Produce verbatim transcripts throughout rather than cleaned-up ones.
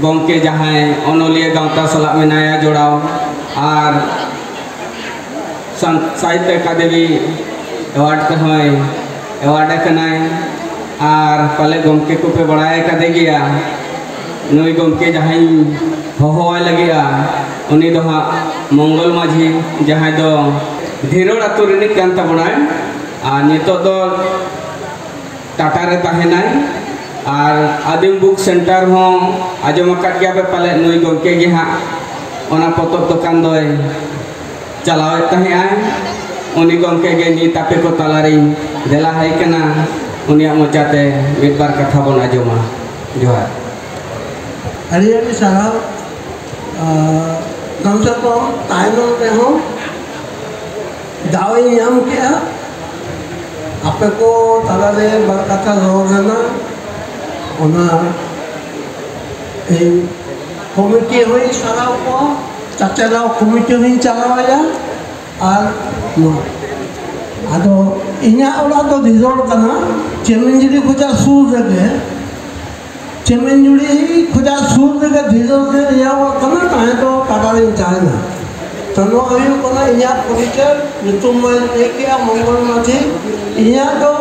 ᱜᱚᱢᱠᱮ ᱡᱟᱦᱟᱸᱭ ᱚᱱᱚᱞᱤᱭᱟᱹ ᱜᱟᱶᱛᱟ ᱥᱟᱞᱟᱜ ᱢᱮᱱᱟᱭᱟ ᱡᱚᱲᱟᱣ, ᱟᱨ ᱥᱟᱱ-, ᱥᱟᱦᱤᱛᱭᱚ ᱟᱠᱟᱫᱮᱢᱤ ᱮᱣᱟᱨᱰ ᱛᱮᱦᱚᱸᱭ ᱮᱣᱟᱨᱰ ᱟᱠᱟᱱᱟᱭ᱾ ᱟᱨ ᱯᱟᱞᱮ ᱜᱚᱢᱠᱮ ᱠᱚᱯᱮ ᱵᱟᱲᱟᱭ ᱟᱠᱟᱫᱮ ᱜᱮᱭᱟ, ᱱᱩᱭ ᱜᱚᱢᱠᱮ ᱡᱟᱦᱟᱸᱧ ᱦᱚᱦᱚᱣᱟᱭ ᱞᱟᱹᱜᱤᱫᱼᱟ, ᱩᱱᱤ ᱫᱚ ᱦᱟᱸᱜ ᱢᱚᱝᱜᱚᱞ ᱢᱟᱹᱡᱷᱤ, ᱡᱟᱦᱟᱸᱭ ᱫᱚ ᱫᱷᱤᱨᱳᱰ ᱟᱹᱛᱩ ᱨᱤᱱᱤᱡ ᱠᱟᱱ ᱛᱟᱵᱚᱱᱟᱭ᱾ ᱟᱨ ᱱᱤᱛᱚᱜ ᱫᱚ ᱴᱟᱴᱟ ᱨᱮ ᱛᱟᱦᱮᱱᱟᱭ᱾ ᱟᱨ ᱟᱹᱫᱤᱢ ᱵᱩᱠ ᱥᱮᱱᱴᱟᱨ ᱦᱚᱸ ᱟᱸᱡᱚᱢ ᱟᱠᱟᱫ ᱜᱮᱭᱟ ᱯᱮ ᱯᱟᱞᱮᱫ, ᱱᱩᱭ ᱜᱚᱢᱠᱮ ᱜᱮ ᱦᱟᱸᱜ ᱚᱱᱟ ᱯᱚᱛᱚᱵ ᱫᱚᱠᱟᱱ ᱫᱚᱭ ᱪᱟᱞᱟᱣᱮᱫ ᱛᱟᱦᱮᱸᱜᱼᱟᱭ᱾ ᱩᱱᱤ ᱜᱚᱢᱠᱮ ᱜᱮ ᱱᱤᱛ ᱟᱯᱮ ᱠᱚ ᱛᱟᱞᱟᱨᱤᱧ ᱫᱮᱞᱟ ᱦᱟᱭ ᱠᱟᱱᱟ, ᱩᱱᱤᱭᱟᱜ ᱢᱚᱪᱟᱛᱮ ᱢᱤᱫ ᱵᱟᱨ ᱠᱟᱛᱷᱟ ᱵᱚᱱ ᱟᱸᱡᱚᱢᱟ᱾ ᱡᱚᱦᱟᱨ᱾ ᱟᱹᱰᱤ ᱟᱹᱰᱤ ᱥᱟᱨᱦᱟᱣ᱾ ᱟᱨ ᱠᱚᱢ ᱥᱮ ᱠᱚᱢ ᱛᱟᱭᱱᱚᱢ ᱨᱮᱦᱚᱸ ᱫᱟᱣ ᱤᱧ ᱧᱟᱢ ᱠᱮᱜᱼᱟ ᱟᱯᱮ ᱠᱚ ᱛᱟᱞᱟᱨᱮ ᱵᱟᱨ ᱠᱟᱛᱷᱟ ᱨᱚᱲ ᱨᱮᱱᱟᱜ᱾ ᱚᱱᱟ ᱤᱧ ᱠᱚᱢᱤᱴᱤ ᱦᱚᱸᱧ ᱥᱟᱨᱦᱟᱣ ᱠᱚᱣᱟ, ᱪᱟᱪᱟᱞᱟᱣ ᱠᱚᱢᱤᱴᱤ ᱦᱚᱸᱧ ᱪᱟᱞᱟᱣᱟᱭᱟ᱾ ᱟᱨ ᱱᱚᱣᱟ, ᱟᱫᱚ ᱤᱧᱟᱹᱜ ᱚᱲᱟᱜ ᱫᱚ ᱫᱷᱤᱫᱚᱲ ᱠᱟᱱᱟ, ᱪᱮᱢᱮᱧᱡᱩᱲᱤ ᱠᱷᱚᱱᱟᱜ ᱥᱩᱨ ᱨᱮᱜᱮ᱾ ᱪᱮᱢᱮᱧᱡᱩᱲᱤ ᱠᱷᱚᱱᱟᱜ ᱥᱩᱨ ᱨᱮᱜᱮ ᱫᱷᱤᱫᱚᱲ ᱨᱮ ᱤᱧᱟᱹᱜ ᱚᱲᱟᱜ ᱠᱟᱱᱟ, ᱛᱟᱦᱮᱸ ᱫᱚ ᱴᱟᱴᱟ ᱨᱤᱧ ᱛᱟᱦᱮᱱᱟ᱾ ᱛᱚ, ᱱᱚᱣᱟ ᱦᱩᱭᱩᱜ ᱠᱟᱱᱟ ᱤᱧᱟᱹᱜ ᱯᱚᱨᱤᱪᱚᱭ, ᱧᱩᱛᱩᱢ ᱢᱟᱧ ᱞᱟᱹᱭ ᱠᱮᱜᱼᱟ, ᱢᱚᱝᱜᱚᱞ ᱢᱟᱹᱡᱷᱤ᱾ ᱤᱧᱟᱹᱜ ᱫᱚ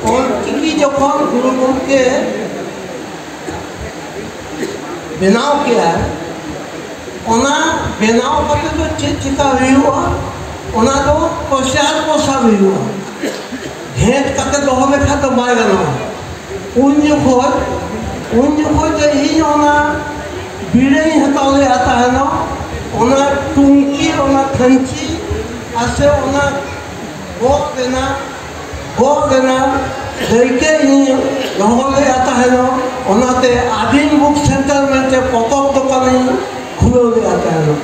ᱚᱞ ᱪᱤᱠᱤ ᱡᱚᱠᱷᱚᱱ ᱜᱩᱨᱩ ᱜᱚᱢᱠᱮ ᱵᱮᱱᱟᱣ ᱠᱮᱜᱼᱟ, ᱚᱱᱟ ᱵᱮᱱᱟᱣ ᱠᱟᱛᱮ ᱫᱚ ᱪᱮᱫ ᱪᱤᱠᱟ ᱦᱩᱭᱩᱜᱼᱟ, ᱚᱱᱟ ᱫᱚ ᱯᱨᱚᱪᱟᱨ ᱯᱨᱚᱥᱟᱨ ᱦᱩᱭᱩᱜᱼᱟ᱾ ᱜᱷᱮᱸᱴ ᱠᱟᱛᱮ ᱫᱚᱦᱚ ᱞᱮᱠᱷᱟᱱ ᱫᱚ ᱵᱟᱭ ᱜᱟᱱᱚᱜᱼᱟ᱾ ᱩᱱ ᱡᱚᱠᱷᱚᱡ, ᱩᱱ ᱡᱚᱠᱷᱚᱡ ᱡᱮ ᱤᱧ ᱚᱱᱟ ᱵᱤᱲᱟᱹᱧ ᱦᱟᱛᱟᱣ ᱞᱮᱫᱼᱟ ᱛᱟᱦᱮᱱᱚᱜ, ᱚᱱᱟ ᱴᱩᱝᱠᱤ, ᱚᱱᱟ ᱠᱷᱟᱹᱧᱪᱤ, ᱟᱨ ᱥᱮ ᱚᱱᱟ ᱜᱚᱜ ᱨᱮᱱᱟᱜ ᱜᱚᱜ ᱨᱮᱱᱟᱜ ᱫᱟᱹᱭᱠᱟᱹ ᱤᱧ ᱫᱚᱦᱚ ᱞᱮᱫᱼᱟ ᱛᱟᱦᱮᱱᱚᱜ᱾ ᱚᱱᱟᱛᱮ ᱟᱹᱫᱤᱢ ᱵᱩᱠ ᱥᱮᱱᱴᱟᱨ ᱢᱮᱱᱛᱮ ᱯᱚᱛᱚᱵ ᱫᱚᱠᱟᱱᱤᱧ ᱠᱷᱩᱞᱟᱹᱣ ᱞᱮᱫᱼᱟ ᱛᱟᱦᱮᱱᱚᱜ᱾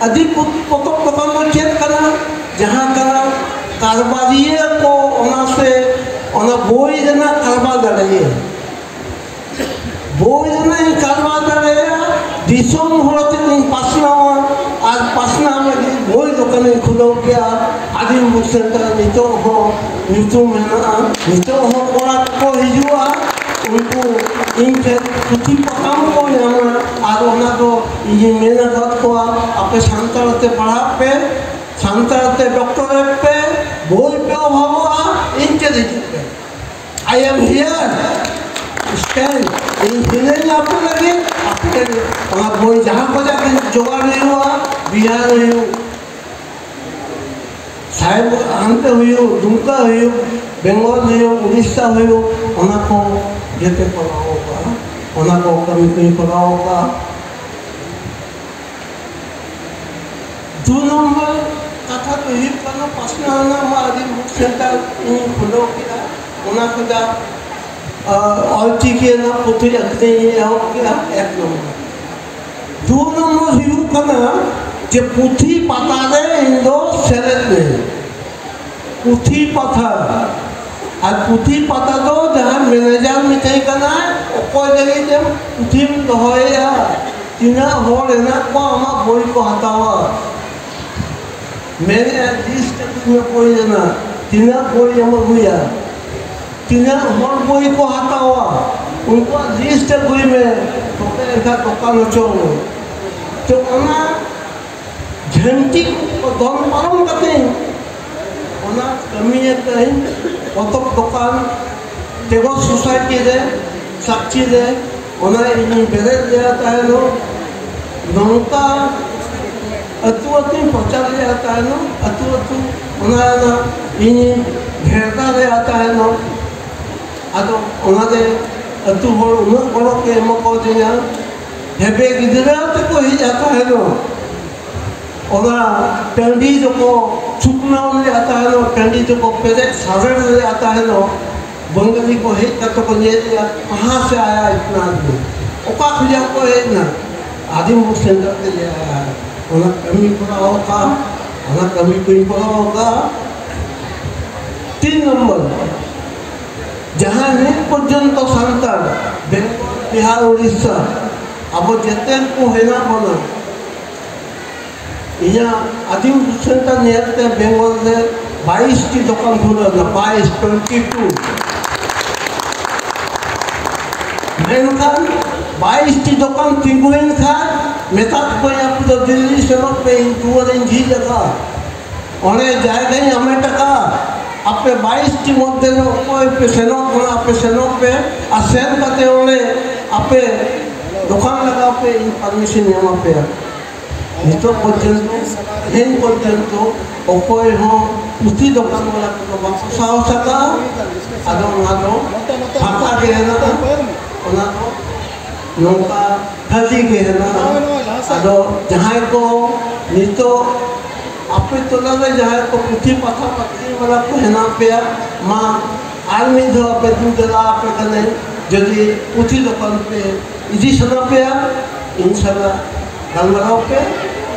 ᱟᱹᱫᱤᱢ ᱯᱚᱛᱚᱵ ᱫᱚᱠᱟᱱ ᱫᱚ ᱪᱮᱫ ᱠᱟᱱᱟ? ᱡᱟᱦᱟᱸ ᱠᱟᱱᱟ ᱠᱟᱨᱵᱟᱨᱤᱭᱟᱹ ᱠᱚ ᱚᱱᱟ ᱥᱮ ᱚᱱᱟ ᱵᱳᱭ ᱨᱮᱱᱟᱜ ᱠᱟᱨᱵᱟᱨ ᱫᱟᱲᱮᱭᱟᱜᱼᱟ᱾ ᱵᱳᱭ ᱨᱮᱱᱟᱜ ᱤᱧ ᱠᱟᱨᱵᱟᱨ ᱫᱟᱲᱮᱭᱟᱜᱼᱟ, ᱫᱤᱥᱚᱢ ᱦᱚᱲ ᱴᱷᱮᱱ ᱤᱧ ᱯᱟᱥᱱᱟᱣᱟ, ᱟᱨ ᱯᱟᱥᱱᱟᱣ ᱞᱟᱹᱜᱤᱫ ᱵᱳᱭ ᱫᱚᱠᱟᱱᱤᱧ ᱠᱷᱩᱞᱟᱹᱣ ᱠᱮᱜᱼᱟ᱾ ᱟᱹᱫᱤᱢ ᱵᱩᱠ ᱥᱮᱱᱴᱟᱨ ᱱᱤᱛᱚᱜ ᱦᱚᱸ ᱧᱩᱛᱩᱢ ᱢᱮᱱᱟᱜᱼᱟ᱾ ᱱᱤᱛᱚᱜ ᱦᱚᱸ ᱠᱚᱲᱟ ᱠᱚᱠᱚ ᱦᱤᱡᱩᱜᱼᱟ, ᱩᱱᱠᱩ ᱤᱧ ᱴᱷᱮᱱ ᱯᱩᱛᱷᱤ ᱯᱟᱛᱷᱟᱢ ᱠᱚ ᱧᱟᱢᱟ, ᱟᱨ ᱚᱱᱟ ᱫᱚ ᱤᱧᱤᱧ ᱢᱮᱱ ᱟᱠᱟᱫ ᱠᱚᱣᱟ, ᱟᱯᱮ ᱥᱟᱱᱛᱟᱲ ᱛᱮ ᱯᱟᱲᱦᱟᱜ ᱯᱮ, ᱥᱟᱱᱛᱟᱲ ᱛᱮ ᱰᱚᱠᱴᱚᱨᱮᱴ ᱯᱮ, ᱵᱳᱭ ᱯᱮ ᱚᱵᱷᱟᱵᱚᱜᱼᱟ, ᱤᱧ ᱴᱷᱮᱱ ᱦᱤᱡᱩᱜ ᱯᱮ᱾ I am here. Stand. ᱤᱧ ᱦᱤᱱᱟᱹᱧᱟ ᱟᱯᱮ ᱞᱟᱹᱜᱤᱫ᱾ ᱟᱯᱮ ᱞᱟᱹᱜᱤᱫ ᱚᱱᱟ ᱵᱳᱭ ᱡᱟᱦᱟᱸ ᱠᱷᱚᱱᱟᱜ ᱜᱮ ᱡᱚᱜᱟᱲ ᱦᱩᱭᱩᱜᱼᱟ, ᱵᱤᱦᱟᱨ ᱦᱩᱭᱩᱜ, ᱥᱟᱦᱮᱵ ᱦᱟᱱᱛᱮ ᱦᱩᱭᱩᱜ, ᱫᱩᱢᱠᱟ ᱦᱩᱭᱩᱜ, ᱵᱮᱝᱜᱚᱞ ᱦᱩᱭᱩᱜ, ᱩᱲᱤᱥᱥᱟ ᱦᱩᱭᱩᱜ, ᱚᱱᱟ ᱠᱚ ᱡᱚᱛᱚ ᱠᱚᱨᱟᱣ ᱠᱟᱜᱼᱟ, ᱚᱱᱟ ᱠᱚ ᱠᱟᱹᱢᱤ ᱠᱚᱧ ᱠᱚᱨᱟᱣ ᱠᱟᱜᱼᱟ᱾ ᱫᱩ ᱱᱚᱢᱵᱚᱨ ᱠᱟᱛᱷᱟ ᱫᱚ ᱦᱩᱭᱩᱜ ᱠᱟᱱᱟ, ᱯᱟᱥᱱᱟᱣ ᱨᱮᱱᱟᱜ ᱢᱟ ᱟᱹᱰᱤ ᱢᱩᱠ ᱥᱮᱱᱴᱟᱨ ᱤᱧ ᱠᱷᱩᱞᱟᱹᱣ ᱠᱮᱫᱟ, ᱚᱱᱟ ᱠᱷᱚᱱᱟᱜ, ᱟ, ᱚᱞᱪᱤᱠᱤ ᱨᱮᱱᱟᱜ ᱯᱩᱛᱷᱤ ᱟᱹᱠᱷᱨᱤᱧ ᱤᱧ ᱮᱦᱚᱵ ᱠᱮᱫᱟ, ᱮᱠ ᱱᱚᱢᱵᱚᱨ᱾ ᱫᱩ ᱱᱚᱢᱵᱚᱨ ᱦᱩᱭᱩᱜ ᱠᱟᱱᱟ ᱡᱮ ᱯᱩᱛᱷᱤ ᱯᱟᱛᱟ ᱨᱮ ᱤᱧ ᱫᱚ ᱥᱮᱞᱮᱫ ᱞᱮᱱᱟᱹᱧ᱾ ᱯᱩᱛᱷᱤ ᱯᱟᱛᱟ, ᱟᱨ ᱯᱩᱛᱷᱤ ᱯᱟᱛᱟ ᱫᱚ ᱡᱟᱦᱟᱸ ᱢᱮᱱᱮᱡᱟᱨ ᱢᱤᱛᱟᱹᱧ ᱠᱟᱱᱟᱭ, ᱚᱠᱚᱭ ᱞᱟᱹᱜᱤᱫ ᱮᱢ ᱯᱩᱛᱷᱤᱢ ᱫᱚᱦᱚᱭᱮᱫᱼᱟ, ᱛᱤᱱᱟᱹᱜ ᱦᱚᱲ ᱦᱮᱱᱟᱜ ᱠᱚᱣᱟ ᱟᱢᱟᱜ ᱵᱳᱭ ᱠᱚ ᱦᱟᱛᱟᱣᱟ? ᱢᱮᱱᱮᱫᱼᱟ, ᱞᱤᱥᱴ ᱟᱹᱜᱩᱭ ᱢᱮ ᱵᱳᱭ ᱨᱮᱱᱟᱜ, ᱛᱤᱱᱟᱹᱜ ᱵᱳᱭ ᱮᱢ ᱟᱹᱜᱩᱭᱟ, ᱛᱤᱱᱟᱹᱜ ᱦᱚᱲ ᱵᱳᱭ ᱠᱚ ᱦᱟᱛᱟᱣᱟ, ᱩᱱᱠᱩᱣᱟᱜ ᱞᱤᱥᱴ ᱟᱹᱜᱩᱭ ᱢᱮ, ᱛᱚᱵᱮ ᱮᱱᱠᱷᱟᱱ ᱫᱚᱠᱟᱱ ᱦᱚᱪᱚ ᱢᱮ᱾ ᱛᱚ ᱚᱱᱟ ᱡᱷᱟᱹᱱᱴᱤ ᱠᱚ ᱫᱚᱱ ᱯᱟᱨᱚᱢ ᱠᱟᱛᱮ ᱚᱱᱟ ᱠᱟᱹᱢᱤᱭᱟᱹ ᱛᱟᱹᱧ ᱯᱚᱛᱚᱵ ᱫᱚᱠᱟᱱ ᱴᱮᱜᱳᱨ ᱥᱳᱥᱟᱭᱴᱤ ᱨᱮ, ᱥᱟᱠᱪᱤ ᱨᱮ, ᱚᱱᱟ ᱤᱧᱤᱧ ᱵᱮᱨᱮᱫ ᱞᱮᱫᱼᱟ ᱛᱟᱦᱮᱱᱚᱜ᱾ ᱱᱚᱝᱠᱟ ᱟᱹᱛᱩ ᱟᱹᱛᱩᱧ ᱯᱨᱚᱪᱟᱨ ᱞᱮᱫᱼᱟ ᱛᱟᱦᱮᱱᱚᱜ, ᱟᱹᱛᱩ ᱟᱹᱛᱩ ᱚᱱᱟ ᱨᱮᱱᱟᱜ ᱤᱧᱤᱧ ᱵᱷᱮᱲᱫᱟ ᱞᱮᱫᱼᱟ ᱛᱟᱦᱮᱱᱚᱜ᱾ ᱟᱫᱚ ᱚᱱᱟᱨᱮ ᱟᱹᱛᱩ ᱦᱚᱲ ᱩᱱᱟᱹᱜ ᱜᱚᱲᱚ ᱠᱚ ᱮᱢᱟ ᱠᱟᱣᱫᱤᱧᱟ, ᱦᱮᱵᱮ ᱜᱤᱫᱽᱨᱟᱹ ᱛᱮᱠᱚ ᱦᱮᱡ ᱛᱟᱦᱮᱱᱚᱜ᱾ ᱚᱱᱟ ᱴᱟᱺᱰᱤ ᱫᱚᱠᱚ ᱥᱩᱠ ᱚᱱᱟ ᱨᱮᱭᱟᱜ ᱛᱟᱦᱮᱱᱚᱜ, ᱴᱟᱺᱰᱤ ᱫᱚᱠᱚ ᱯᱮᱨᱮᱡ ᱥᱟᱨᱮᱲ ᱨᱮᱭᱟᱜ ᱛᱟᱦᱮᱱᱚᱜ᱾ ᱵᱟᱝᱜᱟᱞᱤ ᱠᱚ ᱦᱮᱡ ᱠᱟᱛᱮ ᱠᱚ ᱧᱮᱞᱮᱜᱼᱟ, ᱠᱟᱦᱟᱸ ᱥᱮ ᱟᱭᱟ ᱤᱛᱱᱟ ᱟᱫᱢᱤ, ᱚᱠᱟ ᱠᱷᱚᱱᱟᱜ ᱠᱚ ᱦᱮᱡ ᱮᱱᱟ? ᱟᱹᱫᱤᱢ ᱵᱚ ᱥᱮᱸᱫᱽᱨᱟ ᱛᱮ ᱞᱮ ᱟᱭᱟ᱾ ᱚᱱᱟ ᱠᱟᱹᱢᱤ ᱠᱚᱨᱟᱣ ᱟᱠᱟᱫ, ᱚᱱᱟ ᱠᱟᱹᱢᱤ ᱠᱚᱧ ᱠᱚᱨᱟᱣ ᱟᱠᱟᱫ᱾ ᱛᱤᱱ ᱱᱚᱢᱵᱚᱨ, ᱡᱟᱦᱟᱸ ᱱᱤᱛ ᱯᱚᱨᱡᱚᱱᱛᱚ ᱥᱟᱱᱛᱟᱲ ᱵᱮᱝᱜᱚᱞ, ᱵᱤᱦᱟᱨ, ᱩᱲᱤᱥᱥᱟ, ᱟᱵᱚ ᱡᱮᱛᱮ ᱠᱚ ᱦᱮᱱᱟᱜ ᱵᱚᱱᱟ, ᱤᱧᱟᱹᱜ ᱟᱹᱫᱤᱢ ᱥᱮᱱᱴᱟᱨ ᱧᱮᱞᱛᱮ ᱵᱮᱝᱜᱚᱞ ᱨᱮ ᱵᱟᱭᱤᱥ ᱴᱤ ᱫᱚᱠᱟᱱ ᱠᱷᱩᱞᱟᱹᱣ ᱮᱱᱟ, ᱵᱟᱭᱤᱥ, ᱴᱩᱭᱮᱱᱴᱤ ᱴᱩ᱾ ᱢᱮᱱᱠᱷᱟᱱ ᱵᱟᱭᱤᱥ ᱴᱤ ᱫᱚᱠᱟᱱ ᱛᱤᱸᱜᱩᱭᱮᱱ ᱠᱷᱟᱱ ᱢᱮᱛᱟᱫ ᱠᱚᱣᱟᱧ, "ᱟᱯᱮ ᱫᱚ ᱫᱤᱞᱞᱤ ᱥᱮᱱᱚᱜ ᱯᱮ, ᱤᱧ ᱫᱩᱣᱟᱹᱨᱤᱧ ᱡᱷᱤᱡ ᱟᱠᱟᱫᱼᱟ, ᱚᱸᱰᱮ ᱡᱟᱭᱜᱟᱧ ᱦᱟᱢᱮᱴ ᱟᱠᱟᱫᱼᱟ, ᱟᱯᱮ ᱵᱟᱭᱤᱥ ᱴᱤ ᱢᱚᱫᱽᱫᱷᱮ ᱨᱮ ᱚᱠᱚᱭ ᱯᱮ ᱥᱮᱱᱚᱜ ᱠᱟᱱᱟ, ᱟᱯᱮ ᱥᱮᱱᱚᱜ ᱯᱮ, ᱟᱨ ᱥᱮᱱ ᱠᱟᱛᱮ ᱚᱸᱰᱮ ᱟᱯᱮ ᱫᱚᱠᱟᱱ ᱞᱟᱜᱟᱣ ᱯᱮ, ᱤᱧ ᱯᱟᱨᱢᱤᱥᱚᱱ ᱤᱧ ᱮᱢᱟ ᱯᱮᱭᱟ᱾" ᱱᱤᱛᱚᱜ ᱯᱚᱨᱡᱚᱱᱛᱚ, ᱛᱮᱦᱮᱧ ᱯᱚᱨᱡᱚᱱᱛᱚ ᱚᱠᱚᱭ ᱦᱚᱸ ᱯᱩᱛᱷᱤ ᱫᱚᱠᱟᱱ ᱵᱟᱞᱟ ᱠᱚᱫᱚ ᱵᱟᱠᱚ ᱥᱟᱦᱚᱥ ᱟᱠᱟᱫᱼᱟ᱾ ᱟᱫᱚ ᱚᱱᱟ ᱫᱚ ᱯᱷᱟᱸᱠᱟ ᱜᱮ ᱦᱮᱱᱟᱜᱼᱟ, ᱚᱱᱟ ᱫᱚ ᱱᱚᱝᱠᱟ ᱠᱷᱟᱹᱞᱤ ᱜᱮ ᱦᱮᱱᱟᱜᱼᱟ᱾ ᱟᱫᱚ ᱡᱟᱦᱟᱸᱭ ᱠᱚ ᱱᱤᱛᱚᱜ ᱟᱯᱮ ᱴᱚᱞᱟ ᱨᱮ ᱡᱟᱦᱟᱸᱭ ᱠᱚ ᱯᱩᱛᱷᱤ ᱯᱟᱛᱷᱟᱢ ᱟᱹᱠᱷᱨᱤᱧ ᱵᱟᱞᱟ ᱠᱚ ᱦᱮᱱᱟᱜ ᱯᱮᱭᱟ, ᱢᱟ ᱟᱨ ᱢᱤᱫ ᱫᱷᱟᱣ ᱟᱯᱮ ᱫᱩ ᱫᱮᱞᱟ ᱟᱯᱮ ᱠᱟᱱᱟᱹᱧ, ᱡᱩᱫᱤ ᱯᱩᱛᱷᱤ ᱫᱚᱠᱟᱱ ᱯᱮ ᱤᱫᱤ ᱥᱟᱱᱟ ᱯᱮᱭᱟ, ᱤᱧ ᱥᱟᱞᱟᱜ ᱜᱟᱞᱢᱟᱨᱟᱣ ᱯᱮ,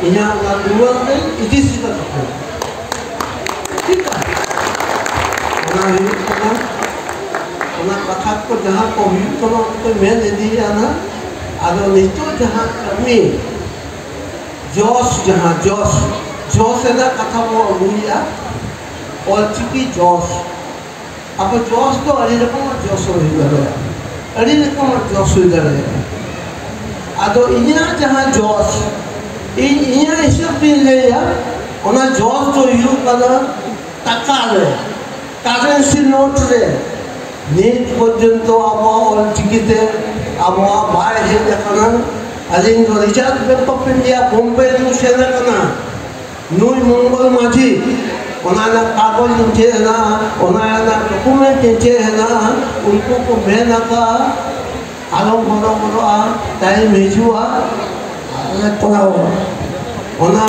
ᱤᱧᱟᱹᱜ ᱚᱱᱟ ᱫᱩᱣᱟᱹᱨ ᱨᱮ ᱤᱫᱤ ᱥᱮᱴᱮᱨ ᱠᱟᱯᱮ᱾ ᱴᱷᱤᱠ ᱜᱮᱭᱟ? ᱚᱱᱟ ᱦᱩᱭᱩᱜ ᱠᱟᱱᱟ, ᱚᱱᱟ ᱠᱟᱛᱷᱟ ᱠᱚ ᱡᱟᱦᱟᱸ ᱠᱚ ᱦᱩᱭᱩᱜ ᱠᱟᱱᱟ, ᱚᱱᱟ ᱠᱚ ᱢᱮᱱ ᱤᱫᱤᱭᱮᱫᱼᱟ ᱱᱟᱦᱟᱜ᱾ ᱟᱫᱚ ᱱᱤᱛᱚᱜ ᱡᱟᱦᱟᱸ ᱠᱟᱹᱢᱤ, ᱡᱚᱥ, ᱡᱟᱦᱟᱸ ᱡᱚᱥ, ᱡᱚᱥ ᱨᱮᱱᱟᱜ ᱠᱟᱛᱷᱟ ᱵᱚᱱ ᱟᱹᱜᱩᱭᱮᱫᱼᱟ, ᱚᱞᱪᱤᱠᱤ ᱡᱚᱥ᱾ ᱟᱵᱚ ᱡᱚᱥ ᱫᱚ ᱟᱹᱰᱤ ᱨᱚᱠᱚᱢᱟᱜ ᱡᱚᱥ ᱦᱩᱭ ᱫᱟᱲᱮᱭᱟᱜᱼᱟ, ᱟᱹᱰᱤ ᱨᱚᱠᱚᱢᱟᱜ ᱡᱚᱥ ᱦᱩᱭ ᱫᱟᱲᱮᱭᱟᱜᱼᱟ᱾ ᱟᱫᱚ ᱤᱧᱟᱹᱜ ᱡᱟᱦᱟᱸ ᱡᱚᱥ, ᱤᱧ ᱤᱧᱟᱹᱜ ᱦᱤᱥᱟᱹᱵ ᱛᱤᱧ ᱞᱟᱹᱭᱟ, ᱚᱱᱟ ᱡᱚᱥ ᱫᱚ ᱦᱩᱭᱩᱜ ᱠᱟᱱᱟ ᱴᱟᱠᱟ ᱨᱮ, currency note ᱨᱮ᱾ ᱱᱤᱛ ᱯᱚᱨᱡᱚᱱᱛᱚ ᱟᱵᱚᱣᱟᱜ ᱚᱞᱪᱤᱠᱤ ᱛᱮ ᱟᱵᱚᱣᱟᱜ ᱵᱟᱭ ᱦᱮᱡ ᱟᱠᱟᱱᱟ᱾ ᱟᱹᱞᱤᱧ ᱫᱚ Reserve Bank of India Bombay ᱞᱤᱧ ᱥᱮᱱ ᱟᱠᱟᱱᱟ᱾ ᱱᱩᱭ ᱢᱚᱝᱜᱚᱞ ᱢᱟᱹᱡᱷᱤ, ᱚᱱᱟ ᱨᱮᱱᱟᱜ ᱠᱟᱜᱚᱡᱽ ᱪᱮᱫ ᱦᱮᱱᱟᱜᱼᱟ, ᱚᱱᱟ ᱨᱮᱱᱟᱜ document ᱪᱮᱫ ᱦᱮᱱᱟᱜᱼᱟ, ᱩᱱᱠᱩ ᱠᱚ ᱢᱮᱱ ᱟᱠᱟᱫᱼᱟ, "ᱟᱞᱚᱢ ᱦᱚᱨᱚᱵᱚᱨᱚᱜᱼᱟ, time ᱦᱤᱡᱩᱜᱼᱟ, ᱟᱞᱮ ᱠᱚᱨᱟᱣᱟ᱾" ᱚᱱᱟ,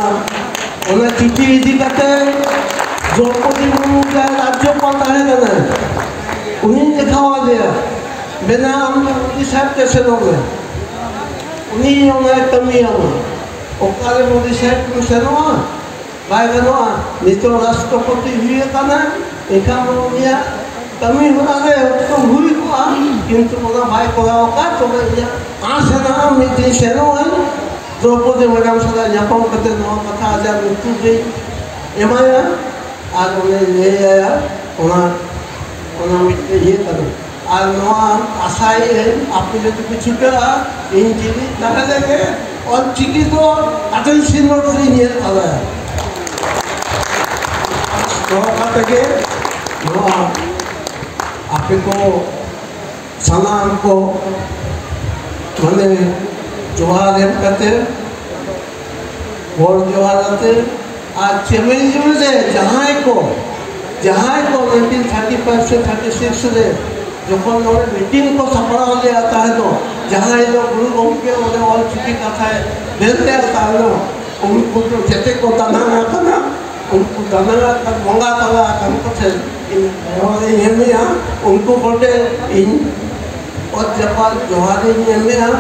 ᱚᱱᱟ ᱪᱤᱴᱷᱤ ᱤᱫᱤ ᱠᱟᱛᱮ ᱫᱨᱚᱯᱚᱫᱤ ᱢᱩᱨᱢᱩ ᱡᱟᱦᱟᱸᱭ ᱨᱟᱡᱽᱡᱚᱯᱟᱞ ᱛᱟᱦᱮᱸ ᱠᱟᱱᱟᱭ, ᱩᱱᱤᱧ ᱫᱮᱠᱷᱟᱣ ᱟᱫᱮᱭᱟ, ᱢᱮᱱᱟ, "ᱟᱢ ᱫᱚ ᱢᱳᱫᱤ ᱥᱟᱦᱮᱵ ᱴᱷᱮᱱ ᱥᱮᱱᱚᱜ ᱢᱮ, ᱩᱱᱤ ᱚᱱᱟᱭ ᱠᱟᱹᱢᱤᱭᱟᱢᱟ᱾" ᱚᱠᱟᱨᱮ ᱢᱳᱫᱤ ᱥᱟᱦᱮᱵ ᱴᱷᱮᱱ ᱥᱮᱱᱚᱜᱼᱟ? ᱵᱟᱭ ᱜᱟᱱᱚᱜᱼᱟ᱾ ᱱᱤᱛᱚᱜ ᱨᱟᱥᱴᱨᱚᱯᱚᱛᱤ ᱦᱩᱭ ᱟᱠᱟᱱᱟ, ᱮᱱᱠᱷᱟᱱ ᱫᱚ ᱩᱱᱤᱭᱟᱜ ᱠᱟᱹᱢᱤ ᱦᱚᱨᱟ ᱨᱮ ᱦᱩᱛᱠᱟᱹᱢ ᱦᱩᱭ ᱠᱚᱜᱼᱟ, ᱠᱤᱱᱛᱩ ᱚᱱᱟ ᱵᱟᱭ ᱠᱚᱨᱟᱣ ᱟᱠᱟᱫ᱾ ᱛᱚᱵᱮ ᱤᱧᱟᱹᱜ ᱟᱸᱥ ᱦᱮᱱᱟᱜᱼᱟ, ᱢᱤᱫ ᱫᱤᱱ ᱥᱮᱱᱚᱜ ᱟᱹᱧ, ᱫᱨᱚᱯᱚᱫᱤ ᱢᱮᱰᱟᱢ ᱥᱟᱞᱟᱜ ᱧᱟᱯᱟᱢ ᱠᱟᱛᱮ ᱱᱚᱣᱟ ᱠᱟᱛᱷᱟ ᱟᱡᱟᱜ ᱞᱩᱛᱩᱨ ᱨᱮᱧ ᱮᱢᱟᱭᱟ᱾ ᱟᱨ ᱚᱱᱮ ᱞᱟᱹᱭ ᱟᱭᱟ, ᱚᱱᱟ, ᱚᱱᱟ ᱢᱤᱫᱴᱮᱡ ᱤᱭᱟᱹ ᱠᱟᱱᱟ᱾ ᱟᱨ ᱱᱚᱣᱟ ᱟᱥᱟᱭᱟᱹᱧ, ᱟᱯᱮ ᱡᱩᱫᱤ ᱯᱮ ᱪᱷᱩᱴᱟᱹᱜᱼᱟ, ᱤᱧ ᱡᱤᱣᱤ ᱛᱟᱦᱮᱸ ᱨᱮᱜᱮ ᱚᱞ ᱪᱤᱠᱤ ᱫᱚ ᱟᱴᱷᱟᱨᱚ ᱥᱤᱧᱚᱛ ᱨᱮᱧ ᱧᱮᱞ ᱛᱟᱞᱟᱭᱟ᱾ ᱱᱚᱣᱟ ᱠᱟᱛᱮ ᱜᱮ ᱱᱚᱣᱟ ᱟᱯᱮ ᱠᱚ ᱥᱟᱱᱟᱢ ᱠᱚ ᱢᱟᱱᱮ ᱡᱚᱦᱟᱨ ᱮᱢ ᱠᱟᱛᱮ, ᱜᱚᱰ ᱡᱚᱦᱟᱨ ᱠᱟᱛᱮ, ᱟᱨ ᱪᱮᱢᱮᱧ ᱨᱮ ᱡᱟᱦᱟᱸᱭ ᱠᱚ, ᱡᱟᱦᱟᱸᱭ ᱠᱚ ᱱᱟᱭᱤᱱᱴᱤᱱ ᱛᱷᱟᱨᱴᱤ ᱯᱷᱟᱭᱤᱵᱷ ᱥᱮ ᱛᱷᱟᱨᱴᱤ ᱥᱤᱠᱥ ᱨᱮ ᱡᱚᱠᱷᱚᱱ ᱱᱚᱰᱮ ᱢᱤᱴᱤᱝ ᱠᱚ ᱥᱟᱯᱲᱟᱣ ᱞᱮᱫᱼᱟ ᱛᱟᱦᱮᱸ ᱫᱚ, ᱡᱟᱦᱟᱸ ᱦᱤᱞᱳᱜ ᱜᱩᱨᱩ ᱜᱚᱢᱠᱮ ᱚᱸᱰᱮ ᱚᱞ ᱪᱤᱠᱤ ᱠᱟᱛᱷᱟᱭ ᱢᱮᱱ ᱞᱮᱫᱼᱟ ᱛᱟᱦᱮᱸ ᱫᱚ, ᱩᱱᱠᱩ ᱫᱚ ᱡᱮᱛᱮ ᱠᱚ ᱫᱟᱱᱟᱝ ᱟᱠᱟᱱᱟ᱾ ᱩᱱᱠᱩ ᱫᱟᱱᱟᱝ ᱟᱠᱟᱱ, ᱵᱚᱸᱜᱟ ᱛᱟᱞᱟ ᱟᱠᱟᱱ ᱠᱚ ᱴᱷᱮᱱ ᱤᱧ ᱱᱮᱦᱚᱨ ᱤᱧ ᱮᱢᱮᱜᱼᱟ, ᱩᱱᱠᱩ ᱠᱚᱴᱷᱮᱱ ᱤᱧ ᱚᱛ ᱡᱟᱯᱟᱜ ᱡᱚᱦᱟᱨ ᱤᱧ ᱮᱢᱮᱜᱼᱟ᱾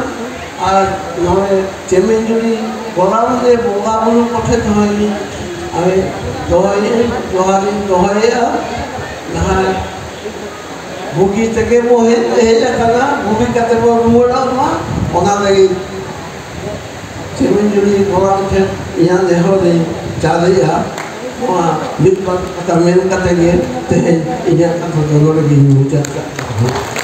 ᱟᱨ ᱱᱚᱜᱼᱚᱭ ᱪᱮᱢᱮᱧᱡᱩᱲᱤ ᱜᱚᱨᱟᱢ ᱨᱮ ᱵᱚᱸᱜᱟ ᱵᱩᱨᱩ ᱠᱚᱴᱷᱮᱱ ᱦᱚᱸ ᱤᱧ, ᱟᱨ ᱫᱚᱦᱚᱭᱟᱹᱧ, ᱡᱚᱦᱟᱨ ᱤᱧ ᱫᱚᱦᱚᱭᱮᱜᱼᱟ᱾ ᱡᱟᱦᱟᱸᱭ ᱵᱩᱜᱤ ᱛᱮᱜᱮ ᱵᱚ ᱦᱮᱡ, ᱦᱮᱡ ᱟᱠᱟᱱᱟ, ᱵᱩᱜᱤ ᱠᱟᱛᱮ ᱵᱚ ᱨᱩᱣᱟᱹᱲᱚᱜ ᱢᱟ, ᱚᱱᱟ ᱞᱟᱹᱜᱤᱫ ᱪᱮᱢᱮᱧᱡᱩᱲᱤ ᱜᱚᱨᱟᱢ ᱴᱷᱮᱱ ᱤᱧᱟᱹᱜ ᱱᱮᱦᱚᱨ ᱤᱧ ᱪᱟᱞᱮᱜᱼᱟ᱾ ᱱᱚᱣᱟ ᱢᱤᱫ ᱵᱟᱨ ᱠᱟᱛᱷᱟ ᱢᱮᱱ ᱠᱟᱛᱮ ᱜᱮ ᱛᱮᱦᱮᱧ ᱤᱧᱟᱹᱜ ᱠᱟᱛᱷᱟ ᱫᱚ ᱱᱚᱰᱮ ᱜᱤᱧ ᱢᱩᱪᱟᱹᱫ ᱠᱟᱜ ᱠᱟᱱᱟ᱾